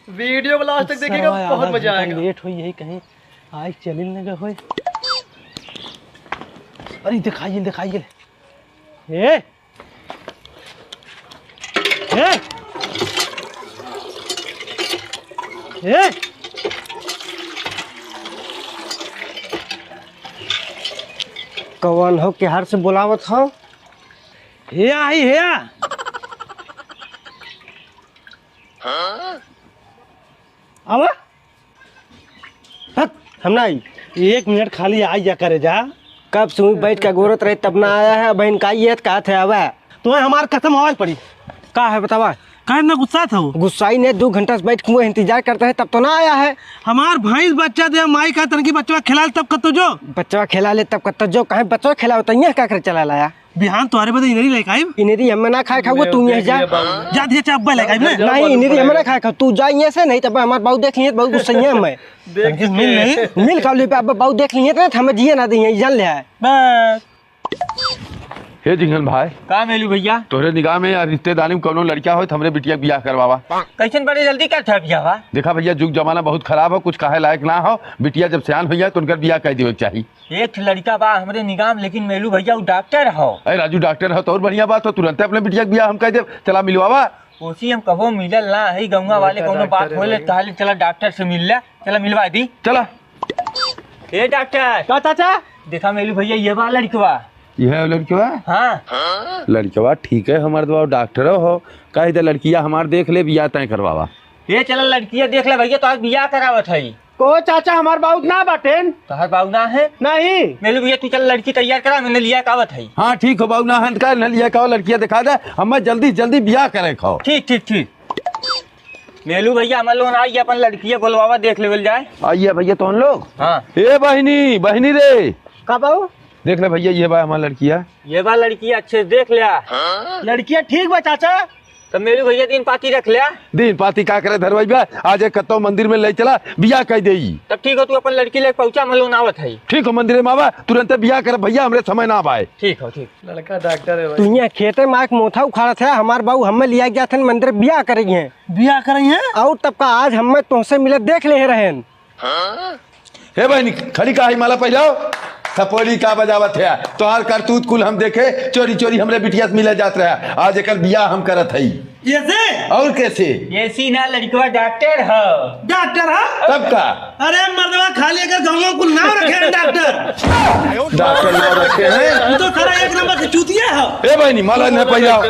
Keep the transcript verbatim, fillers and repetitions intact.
वीडियो को लास्ट तक देखिएगा, बहुत मजा आएगा। लेट होई यही कहीं, आज चलिल न गए होए। अरे, दिखाइए, दिखाइए। ए! ए! ए! कौन हो, केहर से बोलावत हो? हेया आई, हेया। आवा। हट, हम ना आई। एक मिनट खाली आई जा करे जा। कब से वहीं बैठ के गोरत रहे, तब ना आया है। बहन का ये कहत है, आवा। तुम्हें हमार कसम आवाज पड़ी। का है बतावा? काहे ना गुस्सा था वो? गुस्साई ने, दो घंटा से बैठ के इंतजार करता है, तब तो ना आया है। हमार भैंस बच्चा दे, माई का तनकी बच्चा खिला ले, तब कतो जो। बच्चा खिला ले, तब कतो जो। काहे बच्चा खिलावत है, यहाँ का करे चला लाया? बिहान तोहरे बदे इनरी लेके आइब। इनरी हमें ना खाए खाओ, तू यहाँ जा। जा दिया चाप लेके आइब ना। नहीं, इनरी हमें ना खाए खाओ, तू जा यहाँ से, नहीं तब हमार बाऊ देख लिए, बहुत गुस्सा है मैं। देख तनकी मिल नहीं। मिल खाओ ले पे, अब बाऊ देख लिए ना, हमें जिए ना दे, यहाँ जान ले आए। बस। हे झिंगन भाई। का मेलू भैया? तोहरे निगाह में या रिश्तेदारी में कौनो लड़किया हो तो हमरे बिटिया के बियाह करवावा। कैसन बड़े जल्दी कर था बियाह? देखा भैया, जुग जमाना बहुत खराब हो, कुछ कहे लायक ना हो। बिटिया जब सियान हो जाए तो उनकर बियाह कर देवे के चाही। एक ठे लड़का बा हमरे निगाह में, लेकिन मेलू भैया उ डॉक्टर हो। अरे राजू, डॉक्टर हो तो और बढ़िया बात हो, तुरंते अपने बिटिया के बियाह हम कर देब। चला मिलवावा। ओसी हम कबो मिलल ना है, गौवा वाले कौनो बात होले कहले चला डॉक्टर से मिल ले, चला मिलवा दी। चला। ए डॉक्टर। का चाचा? देखा मेलू भैया, ये बा लड़कवा। ये है लड़कवा? हाँ। लड़कवा ठीक है, हमार दवा डॉक्टर हो, कह दे लड़किया हमार देख ले, बियाह तय करवावा। ए चला लड़किया देख ले भैया, तो आज बियाह करावत है। को चाचा, हमार बाउत ना बाटेन। तोहर बाउत ना है? नहीं। मेलू भैया, तू चल लड़की तैयार करा, मैंने लिया कावत है। हाँ ठीक हो, बाउत ना हन का, न लिया कावा, लड़किया दिखा दे, हमें जल्दी जल्दी बियाह करे खाओ। ठीक ठीक ठीक। मेलू भैया, हमार लोन आई, अपन लड़किया बोलवावा, देख लेवल जाए। आइए भैया, तोहन लोग। हाँ। ए बहिनी, बहिनी रे। का बाऊ? देख ले भैया, ये बा हमार लड़किया। ये बा लड़किया, अच्छे से देख लिया। लड़किया ठीक बा चाचा। तो मेलू भैया, दिन पाती रख लिया। दिन पाती का करे धरवाई बा, आज एक कत्तो मंदिर में ले चला, बियाह कर देई। तब ठीक हो, तू अपन लड़की लेके पहुँचा, हम लोन आवत है। ठीक हो, मंदिर में आवा, तुरंते बियाह कर भैया, हमरे समय ना बाए। ठीक हो, ठीक। लड़का डॉक्टर है भाई। तू यहाँ खेते में आके मोथा उखाड़त है, हमार बाऊ हमें लिया गया था मंदिर बियाह करेंगे। बियाह करेंगे? और तब का आज हमें तुमसे मिले देख ले रहन। हे बहनी, खड़ी का है, माला पहिराओ। थपोड़ी का बजावत है? तोहार करतूत कुल हम देखे, चोरी चोरी हमरे बिटिया से मिले जात रहा। आज एकर बियाह हम करत हई। ऐसे? और कैसे? ऐसी ना, लड़कवा डॉक्टर ह। डॉक्टर ह? तब का? अरे मर्दवा, खाली अगर गाँव कुल नाम रखे हैं डॉक्टर। डॉक्टर नाम रखे हैं? तू तो सारा एक नंबर से चूतिया ह। ए बहनी, माला न पहिराओ।